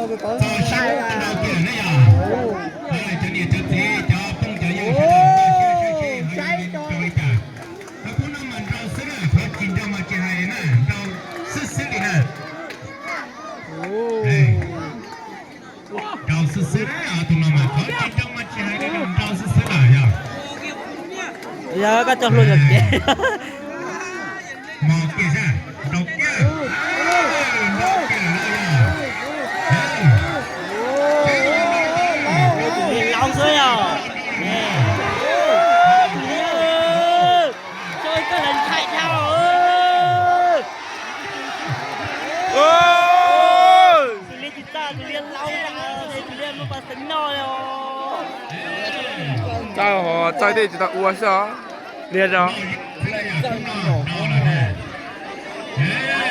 Txog sab nrau kiag na yog. Cov niam cov txiv cov phooj cov ywg sawv daws noj siab sib sib haus li cas. Qhov qub no mas nrau xwb na, qhov tsis nrau mas tsis hais li na, nrau xwb xwb li na. Nrau xwb xwb na, tus no mas qhov tsis nrau mas tsis hais li na, nrau xwb xwb na yog. Yog koj coj hlua yog kev. Mos kiag sab, nrau kiag, nrau kiag lawm yog. Tus niag laus xwb yog. Tus niag, koj ntshai dhau. Tus niag tsis txaj, tus niag laus, tus niag muaj pas xeev noj li os. Txawj ho txawj tej tsis tau ua xwb os. Niag zog.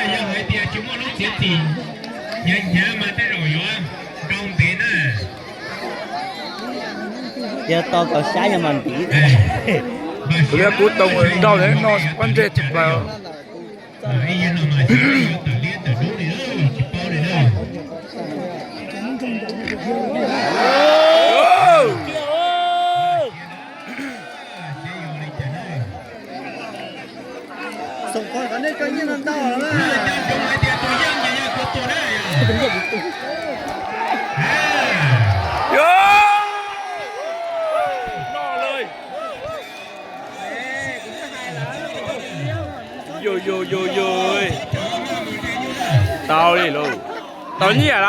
Yog hais tias tsis muaj lub txiav txim hnyav hnyav mas tej zaum yuav nrau ntev na. Yog tau tau sab yog mas ntiv. Kuv liab kuv toom nrau li no pab ntseg tsis plaws. Yus yus yus yus. Tau li lauj. Tau nyiaj lawm.